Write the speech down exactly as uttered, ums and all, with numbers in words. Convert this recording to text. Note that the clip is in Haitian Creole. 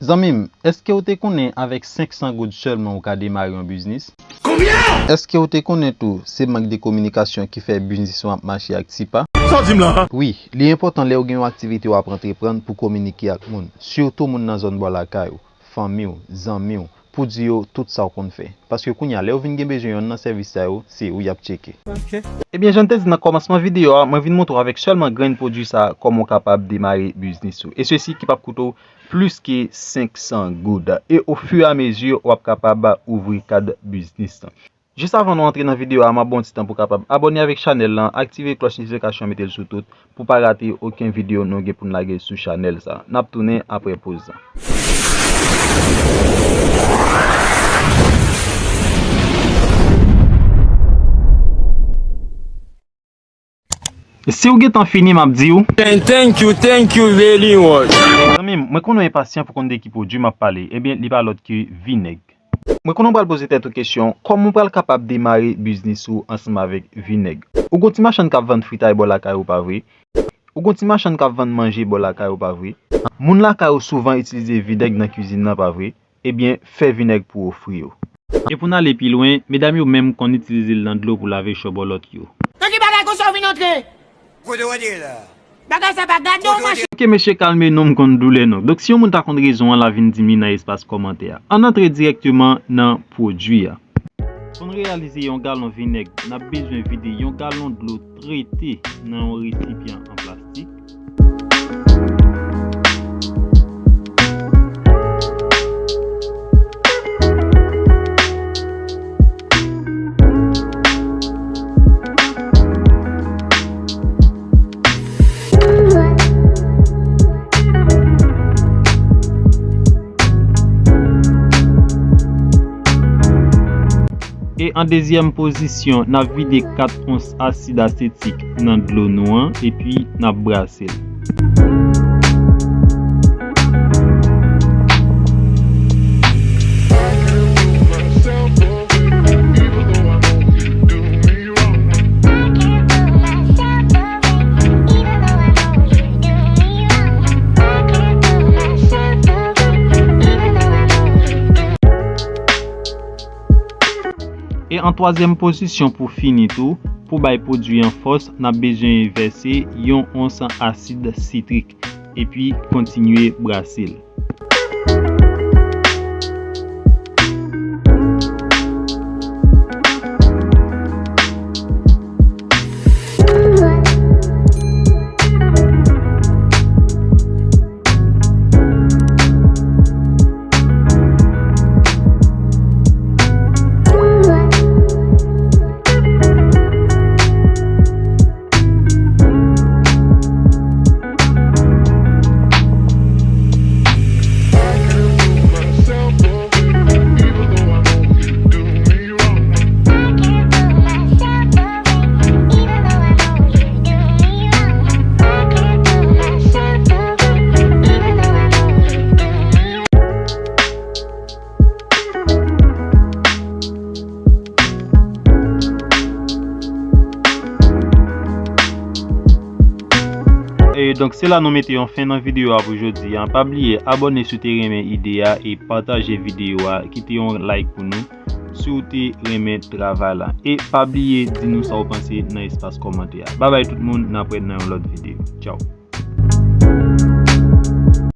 Zanmi m, èske w te konnen avèk senk san goud sèlman ou ka demare yon biznis? Konbyen? Èske w te konnen tou se mank de kominikasyon ki fè biznis ou ap mache ak ti pa? Sa w di m la? Wi, li enpòtan lè w gen yon aktivite w ap antreprann pou kominike ak moun, sitou moun nan zòn bò lakay ou, fanmi w, zanmi w, pou di yo tout sa w konn fè. Paske kounye a, lè yo vin gen bezwen yonn nan sèvis sa yo, se ou y ap tcheke. Ok. Ebyen, jan m te di nan kòmansman videyo a, mwen vin montre w avèk sèlman grenn pwodui sa a kòman w kapab demare biznis ou. E sesi ki p ap koute w plis ke senk san goud. E ofiramezi, w ap kapab ouvri kad biznis lan. Jis avan nou antre nan videyo a, m ap ba w yon ti tan pou w kapab abòne avèk chanèl lan, aktive klòch notifikasyon, mete l sou tout, pou w pa rate okenn videyo nou gen pou n lage sou chanèl sa. N ap tounen apre poz sa. Si w gentan fini, m ap di w. And thank you, thank you very much. Zanmi m, mwen konnen w enpasyan pou konn de ki pwodui m ap pale. Ebyen, li pa lòt ke vinèg. Mwen konnen w pral poze tèt ou kesyon, kòman w pral kapab demare biznis ou ansanm avèk vinèg? Ou gon ti machann k ap vann fritay bò lakay ou, pa vre? Ou gon ti machann k ap vann manje bò lakay ou, pa vre? Moun lakay ou souvan itilize vinèg nan kwizin nan, pa vre? Ebyen, fè vinèg pou w ofri yo. E pou n ale pi lwen, medam yo menm konn itilize l nan dlo pou lave cho bòlòt yo. Nan ki bagay konsa w vin antre? Kote w antre la? Bagay sa pa gade w, monchè. Ok, mesye, kalme non, m konn doulè non. Donk, si yon moun ta konn rezon an, l a vin di m li nan espas kòmantè a. Ann antre dirèkteman nan pwodui a. Pou n reyalize yon galon vinèg, n ap bezwen vide yon galon dlo trete nan yon resipyan an plastik. E an dezyèm pozisyon, n ap vide kat ons asid asetik nan dlo nou an, epi n ap brase l. E an twazyèm pozisyon pou fini tou, pou bay pwodui an fòs, n ap bezwen vèse yon ons asid sitrik, epi kontinye brase l. E donk, se la nou mete yon fen nan videyo a pou jodi a. Pa bliye abòne si w te renmen ide a e pataje videyo a. Kite yon like pou nou si w te renmen travay la. E pa bliye di nou sa w panse nan espas kòmantè a. Babay tout moun, n ap wè nan yon lòt videyo. Tchaw.